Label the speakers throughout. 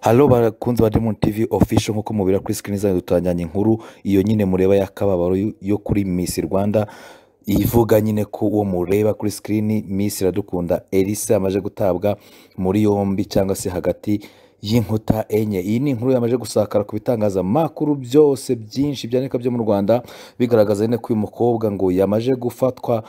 Speaker 1: Halo bakunzi ba Diamond TV official, nkuko mubira kuri screen zanyu dutangiranye inkuru iyo nyine mureba y'akababaro yo kuri Miss Rwanda, ivuga nyine ko uwo mureba kuri screen Miss Iradukunda Elsa amaze gutabwa muri yombi cyangwa se hagati y'inkuta enye. Iyi ni inkuru yamaze gusakara ku bitangazamakuru byose byinshi byandika byo mu Rwanda, bigaragaza nyine ko uyu mukobwa ngo yamaze gufatwa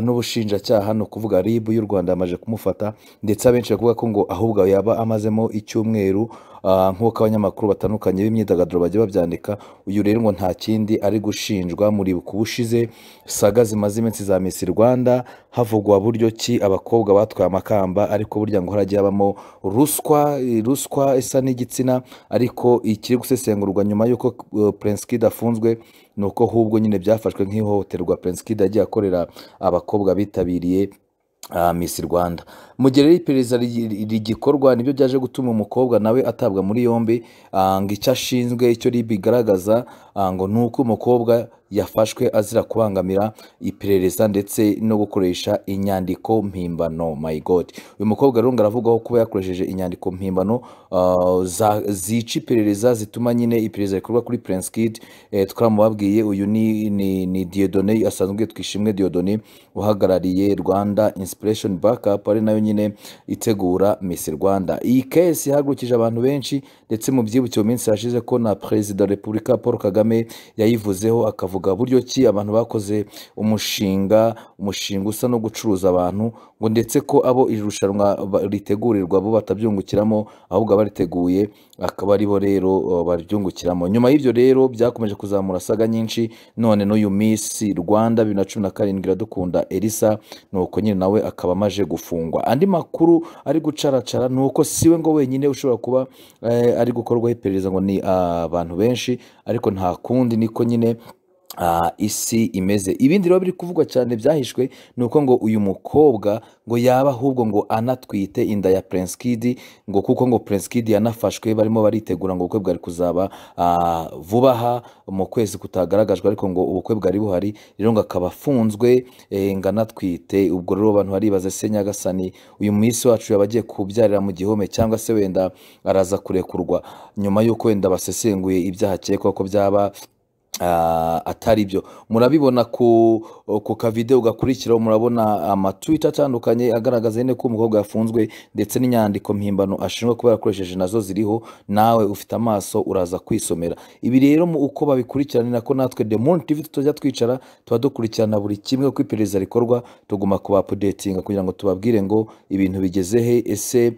Speaker 1: n'ubushinjacyaha, ni ukuvuga RIB y'u Rwanda yamaze kumufata, ndetse abenshi bavuga ko ngo ahubwo yaba amazemo icyumweru, nk'uko abanyamakuru batandukanye b'imyidagaduro bagiye babyandika. Uyu rero ngo nta kindi ari gushinjwa. Muri ubushize saga zimaze iminsi za Miss Rwanda havugwa buryo ki abakobwa batwaye amakamba, ariko burya ngo haragiye habamo ruswa isa n'igitsina. Ariko ikiri gusesengurwa nyuma y'uko Prince Kid afunzwe ni uko ahubwo nyine byafashwe nk'ihohoterwa Prince Kid yagiye akorera abakobwa bitabiriye Miss Rwanda. Mu gihe rero iperereza rigikorwa, nibyo byaje gutuma umukobwa nawe atabwa muri yombi. Ngo icyo ashinzwe, icyo RIB igaragaza, ngo ni uko umukobwa yafashwe azira kubangamira iperereza ndetse no gukoresha inyandiko mpimbano. My God, uyu mukobwa rero ngo aravugwaho kuba yakoresheje inyandiko mpimbano zica iperereza, zituma nyine iperereza rikorwa kuri Prince Kid. Twaramubabwiye, uyu ni Dieudonné, asanzwe yitwa Ishimwe Dieudonné, uhagarariye Rwanda Inspiration Backup, ari nayo nyine itegura Miss Rwanda. Iyi case yahagurukije abantu benshi, ndetse mu byibuke mu minsi yashize ko na Perezida wa Repubulika Paul Kagame yayivuzeho, akavuga buryo ki abantu bakoze umushinga usa no gucuruza abantu, ngo ndetse ko abo irushanwa ritegurirwa bo batabyungukiramo, ahubwo abariteguye akaba aribo rero baryungukiramo. Nyuma y'ibyo rero byakomeje kuzamura saga nyinshi, none n'uyu Miss Rwanda 2017 Iradukunda Elsa nuko nyine nawe akaba amaje gufungwa. Andi makuru ari gucaracara ni uko siwe ngo wenyine ushobora kuba ari gukorwaho iperereza, ngo ni abantu benshi, ariko nta kundi niko nyine isi imeze. Ibindi rero biri kuvugwa cyane byahishwe ni uko ngo uyu mukobwa ngo yaba ahubwo ngo anatwite inda ya Prince Kid, ngo kuko ngo Prince Kid yanafashwe barimo baritegura ngo ubukwe bwari kuzaba vuba aha mu kwezi kutagaragajwe, ariko ngo ubukwe bwari buhari, rero ngo akaba afunzwe ngo anatwite. Ubwo rero abantu baribaza, se Nyagasani, uyu Miss wacu yaba agiye kubyarira mu gihome, cyangwa se wenda araza kurekurwa nyuma y'uko wenda basesenguye ibyaha akekwaho ko byaba atari byo. Murabibona ku kavideo gakurikiraho, murabona amatwita atandukanye agaragaza nyine ko umukobwa yafunzwe, ndetse n'inyandiko mpimbano ashinjwa kuba yakoresheje nazo ziriho. Nawe ufite amaso uraza kwisomera ibi. Rero uko babikurikirana nako natwe The Moon TV tutajya twicara, tuba dukurikirana buri kimwe uko iperereza rikorwa, tuguma kuba updatinga kugira ngo tubabwire ngo ibintu bigeze he, ese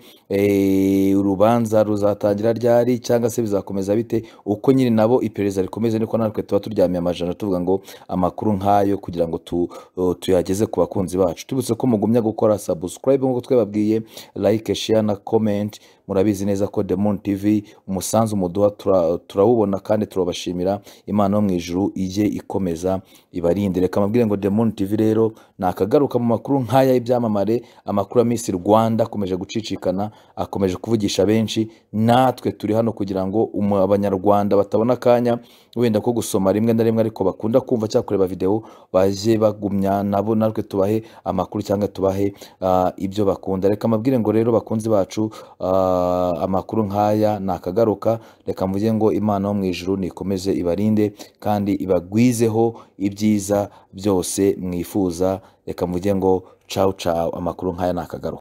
Speaker 1: urubanza ruzatangira ryari, cyangwa se bizakomeza bite. Uko nyine nabo iperereza rikomeze niko natwe tuba turyamiye amajana tuvuga ngo amakuru nk'ayo kugira ngo tuyageze ku bakunzi bacu. Tubutse ko mugumya gukora subscribe nk'uko twababwiye, like, share na comment. Murabizi neza ko The Moon TV umusanzu muduha turawubona kandi turabashimira. Imana yo mu ijuru ijye ikomeza ibarinde. Reka mabwire ngo The Moon TV rero nakagaruka mu makuru nk'aya y'ibyamamare. Amakuru ya Miss Rwanda akomeje gucicikana, akomeje kuvugisha benshi. Natwe turi hano kugira ngo abanyarwanda batabona akanya wenda ko gusoma rimwe na rimwe, ariko bakunda kumva cyangwa kureba video, bajye bagumya nabo natwe tubahe amakuru cyangwa tubahe ibyo bakunda. Reka mabwire ngo rero bakunzi bacu, amakuru nk'aya nakagaruka. Reka mvuge ngo Imana yo mu ijuru nikomeze ibarinde kandi ibagwizeho ibyiza byose mwifuza. Reka mvuge ngo ciao ciao, amakuru nk'aya nakagaruka.